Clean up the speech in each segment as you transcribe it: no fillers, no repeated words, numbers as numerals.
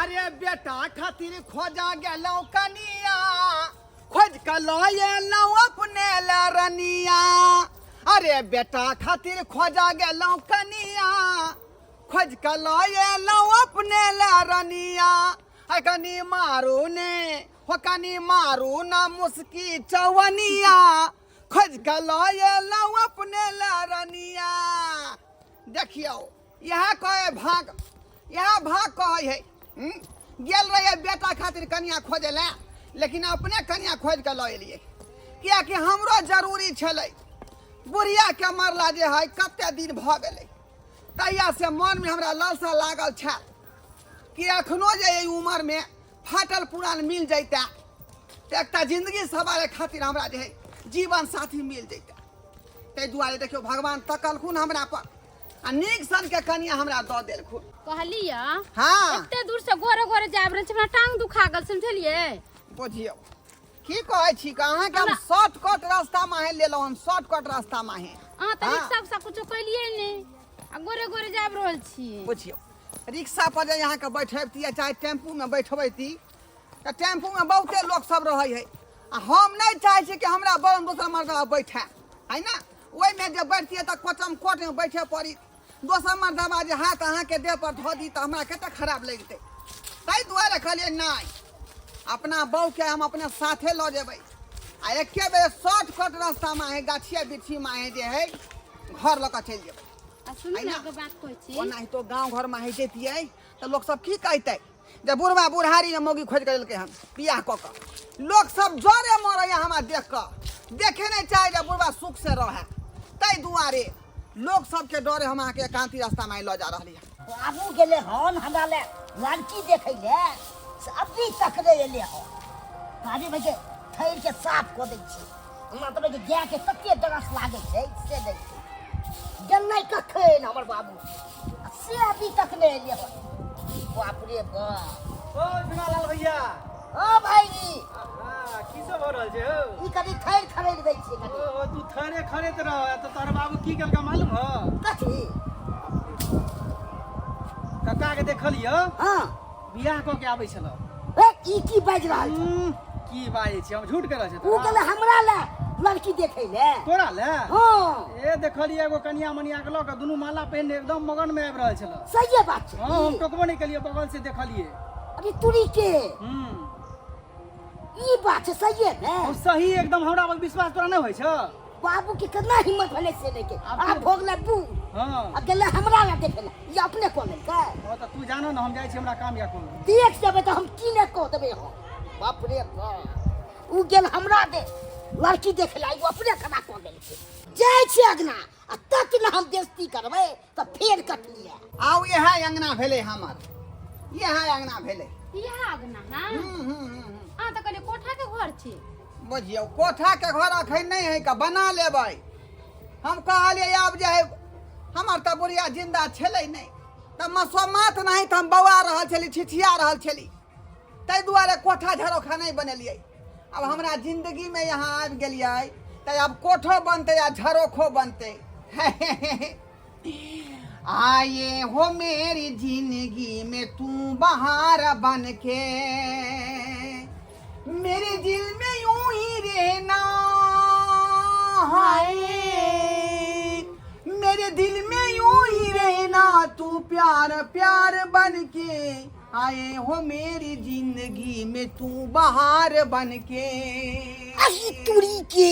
अरे बेटा खातिर खोजा गेलहुँ कनिया, खोज के लऽ एलहुँ अपने लए रनिया। अरे बेटा खातिर खोजा गेलहुँ कनिया, खोज के लऽ एलहुँ अपने लए रनिया। आ कनी मारू ने हो, कनी मारू ना मुस्की चौवनिया, खोज के लऽ एलहुँ अपने लए रनिया। देखियौ, इएह कहै भाग, इएह भाग कहै है। गेल रहियै बेटा खातिर कनिया खोजै लए, लेकिन अपने कनिया खोजि कऽ लऽ एलियै, किएकि हमरो जरूरी छलै। बुढ़ियाके मरला जे है कते दिन भऽ गेलै, तहियासँ मनमे हमरा ललसा लागल छल कि एखनो जे एहि उमरमे फाटल पुरान मिल जैतै तऽ एकटा जिंदगी सवारे खातिर हमरा जे है जीवन साथी मिल जैतै। ताहि दुआरे देखियौ, भगवान तकलखुन हमरा पर आ नीक सन के कनिया हमरा दऽ देलखुन। कहलियै। हाँ। एते दूर से गोरे गोरे जाब रहल छी, हमरा टांग दुखा गेल, समझलियै? बुझियौ की कहै छी, अहाँके हम शॉर्टकट रास्ता माहे लेलहुँ हन, शॉर्टकट रास्ता माहे। अहाँ तऽ हाँ। रिक्शा उक्सा कुछो कैलियै नहि आ गोरे गोरे जाब रहल छी। बुझियौ, रिक्शा पर जे अहाँके बैठबती या चाहे टेम्पूमे बैठबैती तऽ टेम्पूमे बहुते लोक सब रहै है, आ हम नहि चाहै छी कि हमरा बरन दोसर मर्दबा बैठे है ना। ओहिमे जे बैठतियै तऽ कोचम कोटमे बैठे पड़ी, दोसर मर्दबा जे हाथ अहाँके देह पर धऽ दी तऽ हमरा कते खराब लगितै। ताहि दुआरे कहलियै नहि, अपना बहूके हम अपने साथे लऽ जेबै आ एके बेर शॉर्टकट रास्तामे है, गाछिए बिरछीमे है जे है, घर लऽ कऽ चलि जेबै। आ सुनू है ने, ना? एगो बात कहै छी। ओनाहितो गाँव घरमे है जैतियै तऽ लोक सब की कहतै जे बुढ़वा बुढ़ारीमे मौगी खोजि कऽ लेलकै हन बियाह कऽ कऽ। लोक सब जरे मरैया हमरा देख कऽ, देखे नहि चाहे जे बुढ़वा सुख से रहै। ताहि दुआरे लोक सबके डरे हम अहाँके एकांती रास्तामे लऽ जा रहली हन। बाबू गेलै हन हमरा लए लड़की देखै लए, से अभी तक नहि एलै हन। भाभी भाई के थैर के साफ कऽ दै छी। हमरा तऽ भाई गायके कते डरस लागै छै से नहि छै। गेलै कखन हमर बाबू आ से अभी तक नहि एलै हन। बाप रे बाप। ओ झुनालाल भैया। ओ भाईजी। हाँ, की सब हो रहल छै हौ? ई कनि थैर खरीद दै छियै कनि। ओ तू थैरे खरीद रह तऽ तोहर बाबू की केलका मालूम हौ? कथी? कक्का के देखलियौ। हाँ। बियाह कऽ के आबै छलौ। ए, ई की बाजि रहल छै? की बाजै छी, हम झूठ कह रहल छी? ओ गेलै हमरा लए लड़की देखै लए। तोरा लए? हाँ। ए देखलियै एगो कनिया मनिया के लऽ कऽ दुनू माला पहिरने एकदम मगन में आबि रहल छल। सहिए बात छै। हाँ, हम टोकबो नहि केलियै, बगल से देखलियै। अरे तुरी के। ई बात छै सहिए ने? हम सही एकदम, हमरा पर विश्वास तोरा नहि होइ छौ? बाबू के केतना हिम्मत भेलै से नहि के। आब आब तू- भोग ले बू। हाँ। आ गेलै हमरा लए देखै लए, ई अपने कऽ लेलकै। हाँ, तऽ तू जानो ने, हम जाइ छी, हमरा काम या कोनो। देख जेबै तऽ हम की नहि कऽ देबै हम। बाप रे बाप, उ गेल हमरा दे लड़की देखे ला, उ अपने केना कऽ लेलकै। जाइ छी अगना आ तक ने हम बेइज्जती करबै तऽ फेर कटलियै। आउ, इएह अंगना भेलै हमर, इएह अंगना भेलै। इएह अगना? हाँ। हम्म, हम्म, हम्म, हम्म। अहाँ तऽ कहलियै कोठा के घर छी। बुझियौ, कोठा के घर अखन नहि है का, बना लेबै। हम कहलियै आब जे है, हमर तऽ बुढ़िया जिंदा छलै नहि, तऽ मसोमात नहि तऽ हम बौआ रहल छली, छिछिया रहल छली, ताहि दुआरे कोठा झरोखा नहि बनेलियै। आब हमरा जिंदगीमे यहाँ आबि गेलियै तऽ आब कोठो बनतै आ झरोखो बनतै। आए हो मेरी जिंदगी में तू बहार बन के, मेरे दिल में यूं ही रहना, हाय मेरे दिल में यूं ही रहना, तू प्यार प्यार बन के आए हो मेरी जिंदगी में तू बहार बन के। अही तुरी के,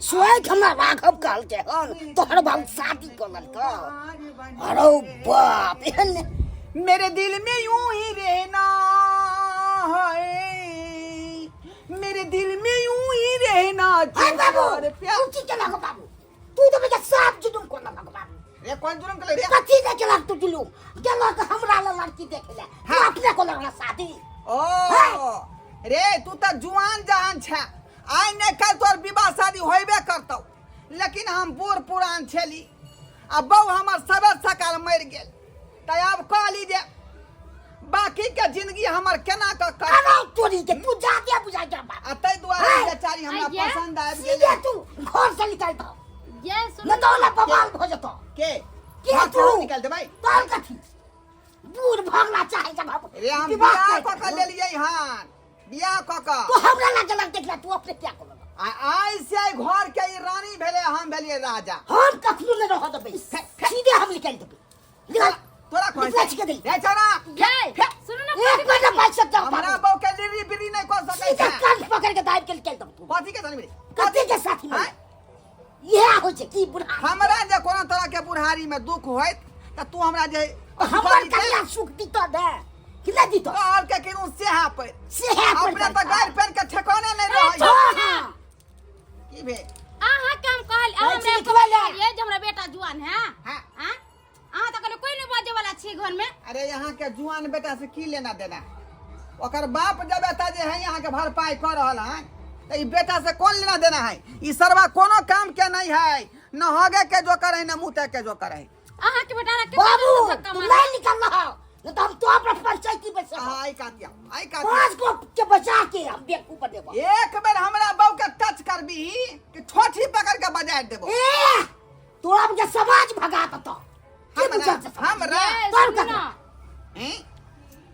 स्वयं हमरा राघव कहलकै हन तोहर बाबू शादी कऽ लेलकै। अरे बाप, एहन मेरे दिल में यूं ही रहना है, मेरे दिल में यूं ही रहना तू अरे बाबू, प्यार प्यार। तू की केलक बाबू? तू तऽ बेटा साफ जुलुम कऽ लेलक बाबू। रे, कोन जुलुम केलक रे? कथी ने केलक तू जुलुम? गेलक हमरा लग लड़की देखे ले, तू हाँ। अपने को लगना शादी। ओ रे, तू तऽ जुआन जहान छे, आइ नहि काल्हि तोहर विवाह शादी होइबे करतौ, लेकिन हम बूढ़ पुरान छली आ बहू हमर सबेर सकाल मरि गेल, तऽ आब कहली जे बाकी के जिंदगी हमर केना कऽ कटतै। अरे तोरी के, तू जादे बुझाइ जा बाप। आ ताहि दुआरे हैं? बेचारी हमरा आइये? पसंद आबि सीधे गेलै। तू घर से निकाल दो। ये सुनू न तो ना बवाल हो जतो। के? के घर तू? से निकाल देबै? तोहर कथी? बूढ़ भगला चाहे जब हम रे हम विवाह बियाह कर कऽ के लेलियै हन, बियाह कऽ के। तू हमरा लग लग देखला, तू अपने क्या कर आ आइ से आइ घर के ई रानी भेलै, हम भेलियै राजा। हम कखनो नहि रह देबै, सीधे हम निकालि देबै। निकाल। तोरा कहै निकला छिके दै। रे छोरा, ये सुनू ना। एक महीना पैसा दे हमरा बहू के लिरी बिरी नहि कऽ सकै सीधे छै। कान पकड़ के दाबि के निकालि देब तू। कथी के धनबिरी? कथी के साथी में आँय? इएह होइ छै की बुढ़ा। हमरा जे कोनो तरह के बुढ़ारी में दुख होइत तऽ तू हमरा जे हमर कनिया सुख दितऽ ने कि नहि दितऽ? कहल के किनु सेहा पर सेहे पर। अपने तऽ गारि पेन के ठेकाने नहि रहै। हँ, हँ। की भेल? अहाँ के हम कहल, अहाँ कहै छी हमरा निकलै लए। कहलियै जे हमरा बेटा जुआन है। हाँ। हाँ? अहाँ तऽ कहलियै कोई नहि बाजै वाला छी घर में। अरे यहाँ के जुआन बेटा से की लेना देना? ओकर बाप जब एता जे है यहाँ के भरपाई कऽ रहल है तऽ ई बेटा से कौन लेना देना है? ई सरवा कोनो काम के नहीं है, न हगे के जोकर है न मुते के जोकर है। अहाँ के बेटा के बाबू धक्का तू मारल। नहीं निकल रहा, नहीं तो हम तो अपना पंचायती में से हाँ, आई कातिया आई कातिया पांच को के बचा के हम बेवकूफ बनेबो। एक बेर हमरा बहू के टच करबी कि ठोठी पकड़ के बजा देबो। ए तोरा के समाज भगा देतो। के हमरा बुझल छै समाज? हमरा ये, तोर सुनू ककरा? ना। हैं?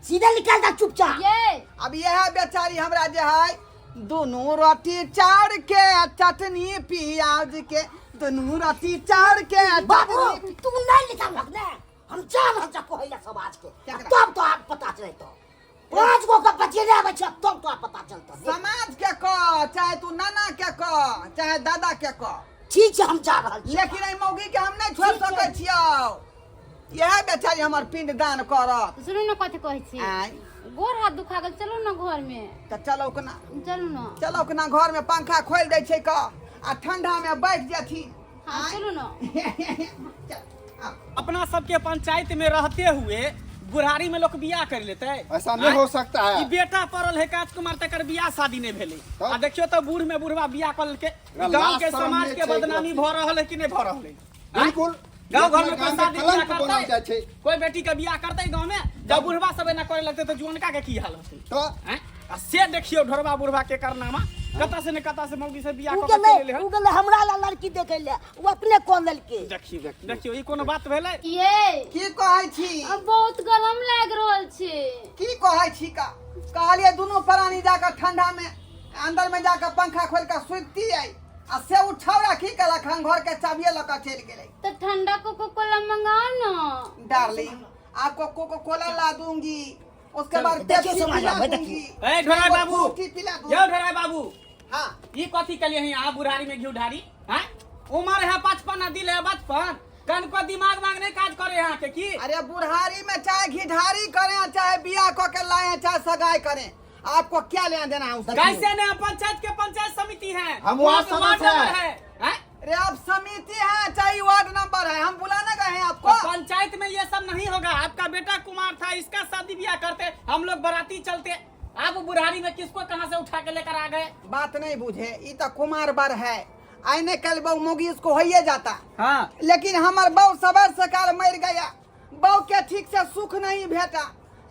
सीधे निकल जा चुपचाप। ये अब यह बेचारी हमरा जे है दुनू रोटी चाउर के चटनी प्याज के, दुनू रोटी चाउर के बाबू चटनी। तू नहीं निकल रख ने, हम जा रहल छ कोहैला समाज के। क्या करा? तब तो आप पता चले तो पांच गो के बचेने आबै छ, तब तो आप पता चलतो। समाज के कह, चाहे तू नाना के कह, चाहे दादा के कह। ठीक छै, हम जा रहल छी। लेकिन एहि मौगी के हम नहीं छोड़ ठीक छै। सकै छियौ। इएह बेचारी हमर पिंड दान करत। सुनू ने, कथी कहै छी? आँय? गोर हाथ दुखा गेल, चलू ने घर में। तऽ चलौ केना? चलू ने। चलौ केना घर में? पंखा खोलि दै छै कऽ आ ठंडा में बैठ जेथिन। हाँ, चलू ने। चल, आउ। अपना सबके पंचायत में रहते हुए बुढ़ारी में लोग बियाह कर लेते? ऐसा नहीं हो सकता है। ई बेटा पड़ल है राजकुमार, तकर बियाह शादी नहीं भेलै। तब? आ देखियो तो बूढ़ में बुढ़वा बियाह कर लेलकै। एकरा गांव लाज के शरम समाज नहि के छै। बदनामी भऽ रहल है कि नहीं भऽ रहल है? बिल्कुल। गांव घर में अपना कोई गाम शादी के बियाह कलंक बनल जाइ करतै? छै। कोई बेटी के बियाह करतै गांव में? जब बुढ़वा सब एना करे लगतै तऽ जुअनका के की हाल होतै? तो हैं? आ से देखियो ढोरबा बुढ़वा के करनामा, कतऽ से ने कतऽ से मौगी से बियाह उ कऽ के गेलै चलि एलै हन। उ गेलै हमरा ला लड़की देखै ले, उ अपने कऽ लेलकै। देखियो देखियो, ई कोनो बात भेलै? ये की कहै छी? अब बहुत गरम लागि रहल छै। की कहै छी का? कहलियै दुनू प्राणी जाकऽ ठंडा में अंदर में जाकऽ पंखा खोलि कऽ सुतितियै, आ से उ छौड़ा की केलक हन, घर के चाबिये लऽ कऽ चलि गेलै। तऽ ठंडा कोको कोला मंगाओ ना। डार्लिंग, आपको कोको कोला ला दूंगी, उसके बाद देखियो पेप्सी समाज पिला भाई, दूंगी। ए ढोराई बाबू, फ्रूटी पिला दूंगी। यौ ढोराई बाबू। हाँ। ई कथी कलिए हैं आप बुढ़ारी में घी ढारी? हैं, उम्र है 55 आ दिल है बचपन, कन को दिमाग मांग नहीं काज करे यहाँ के की? अरे बुढ़ारी में चाहे घिढारी करें, चाहे बियाह कऽ के लाए, चाहे सगाई करें, आपको क्या लेना देना है उससे? कैसे ने? हम पंचायत के पंचायत समिति है, हम वार्ड वहाँ पे सदस्य नंबर हैं। है, हैं? अरे आप समिति है चाहे वार्ड नंबर है, हम बुलाने गए हैं आपको। तो पंचायत में ये सब नहीं होगा। आपका बेटा कुमार था, इसका शादी ब्याह करते, हम लोग बराती चलते। आप बुढ़ारी में किसको कहाँ से उठा के लेकर आ गए? बात नहीं बुझे, ई तो कुमार बर है, आईने कल बहु मोगी इसको होइए जाता। हाँ। लेकिन हमर बहु सबर सकाल मर गया, बहु के ठीक से सुख नहीं भेटा,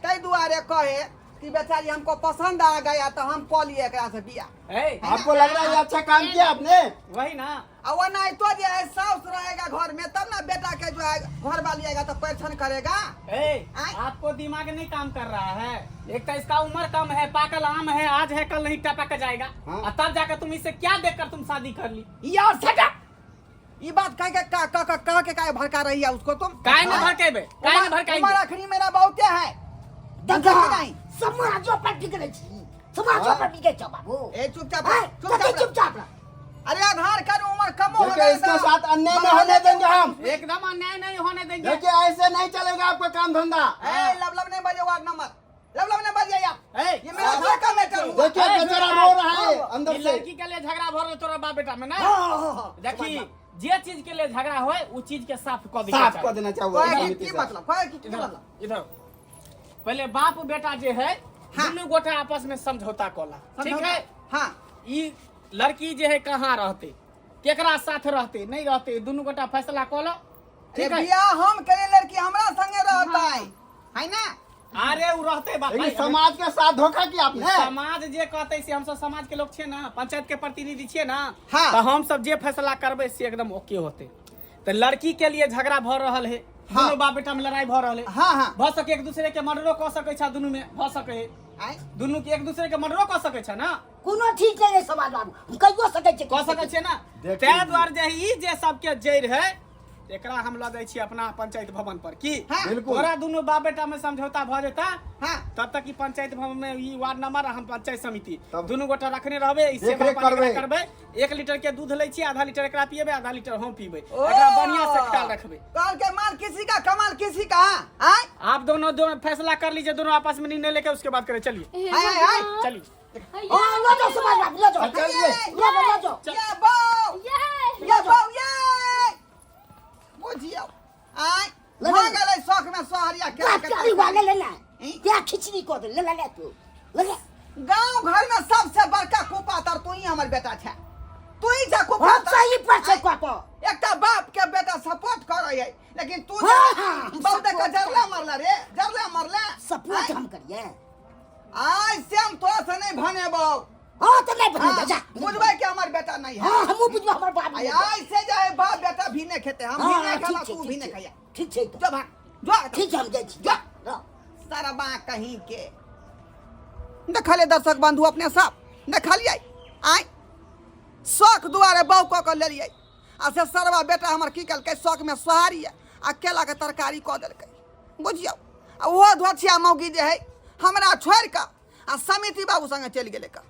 तै दुआरे कहे कि बेचारी हमको पसंद आ गया तो हम कऽ लिए एकरा से बियाह। ए, आपको लग रहा है ये अच्छा काम किया आपने? वही ना। आ वो नहीं तो जो है साउस रहेगा घर में तब ना बेटा के जो है घर वाली आएगा तो परेशान करेगा। ए, आय? आपको दिमाग नहीं काम कर रहा है। एक तो इसका उम्र कम है, पाकल आम है, आज है कल नहीं टपक जाएगा। हाँ। और तब जाकर तुम इसे क्या देखकर तुम शादी कर ली? यार सटा ये बात कह के का का का कह के काहे भड़का रही है उसको तुम? काहे न भड़केबे? काहे न भड़काएंगे? उमर अखनी मेरा बहुते है। देखा बुझलियै नहीं? समाजो पर बिगड़ै छी, समाजो पर बिगड़ै छौ बाबू। ए चुपचाप आँय, रह, चुपचाप कथी रह। चुपचाप रह? अरे आधार कार्ड उम्र कम हो देखिए गया इसके तो साथ अन्याय नहीं होने देंगे हम। एकदम अन्याय नहीं होने देंगे। देखिए ऐसे नहीं चलेगा आपका काम धंधा। ए लब लब नहीं बजे वार्ड नंबर, लब लब नहीं बजे आप। ए, ये मेरा आधार कार्ड मैटर हुआ। देखिए ए, बेचारा रो रहा है अंदर ई से। लड़की के लिए झगड़ा भर रहे तोरा बाप बेटा में ना। हाँ, हाँ, हाँ। देखी जे चीज के लिए झगड़ा होए उ चीज के साफ कऽ दिया। साफ कर देना चाहिए कहे कि समिति की से। मतलब, कहे कि की इधर मतलब? इधर पहले बाप बेटा जे है हाँ। दुनू गोटा आपस में समझौता कला, ठीक है? हाँ। ई लड़की जे है कहाँ रहते, केकरा साथ रहते नहीं रहते, दुनू गोटा फैसला कऽ लो, अरे ठीक है? बियाह हम करे, लड़की हमरा संगे रहता है, है ना? अरे उ रहते बाप। लेकिन समाज के साथ धोखा किया आपने। समाज जे कहते से हमसब समाज के लोग छियै ना, पंचायत के प्रतिनिधि छियै ना। हाँ। तऽ हमसब जे फैसला करबै से एकदम ओके होते। तऽ लड़की के लिए झगड़ा भऽ रहल है। हाँ। दुनू बाप बेटा में लड़ाई भऽ रहल है। हाँ हाँ भऽ सके एक दूसरे के मर्डरो कऽ सकै छै दुनू में भऽ सके है। आँय? दुनू के एक दूसरे के मर्डरो कऽ सकै छै ना कोनो ठीक नहीं है समाज बाबू हम कहियो सकै छियै कऽ सकै छै ना देख ताहि लीजिए। दुआरे जे है, ई जे सबके जड़ि है एकरा हम लऽ जाइ छी अपना पंचायत भवन पर की हाँ। बिल्कुल। तोरा दुनू बाप बेटा में समझौता भऽ जेता हाँ तब तक ई पंचायत भवन में ई वार्ड नंबर आ हम पंचायत समिति तब दुनू गोटा रखने रहबै ई सेवा देखरेख पानी एकरा करबै। करबै 1 लीटर के दूध लै छी, आधा लीटर एकरा पिएबै, आधा लीटर हम पीबै। ओ! एकरा बढ़िया से ख्याल रखबै। कहल के माल किसी का, कमाल किसी का। आय आप दोनों दोनों फैसला कर लीजिए, दोनों आपस में निर्णय लेके उसके बाद करें। चलिए। आय आय आय। चलिए। ओ लऽ जाओ समाज बाबू, लऽ जाओ। चलिए। लऽ जाओ, लऽ जाओ। ये बौ, ये ये बौ, ये बुझियौ आय लऽ भऽ जाओ। गेलै शौक में सोहरिया केला के तरकारी वाले ले ले। ई? क्या खिचड़ी कऽ दे, ले ले ले तू ले ले। गांव घर में सबसे बड़का कुपातर तू ही हमर बेटा छै, तू ही छै हम कुपातर। सही पर छै कप। एकटा बाप के बेटा सपोर्ट करे है, लेकिन तू हाँ, हाँ, हम बहुत के support जरला मरला रे, जरला मरला। सपोर्ट हम करिए। आय से हम तोरा से नहीं भनेबौ। हाँ तो नहीं बने, जा। बुझबै कि हमर बेटा नहीं है। हाँ, हमहूँ बुझबै हमर बाप नहीं आय है। आय से जाए बाप बेटा भी नहीं खेते, हम भी हाँ, नहीं ठीक खाना, छै, तू ठीक भी नहीं छै। खाया। ठीक छै तऽ। जो भाग जो। ठीक छै, हम जाइ छी। जा। रह। सरबा कहीं के देखले दर्शक बंधु अपने सब देखलियै, आय शौक दुआरे बौ कऽ कऽ लेलियै आ से सरबा बेटा हमर की केलकै, शौक में सोहारी आ केला के तरकारी कऽ देलकै बुझियौ। आ ओहो धोछिया मौगी जे है हमरा छोड़ि कऽ आ समिति बाबू संगे चलि गेलै कऽ।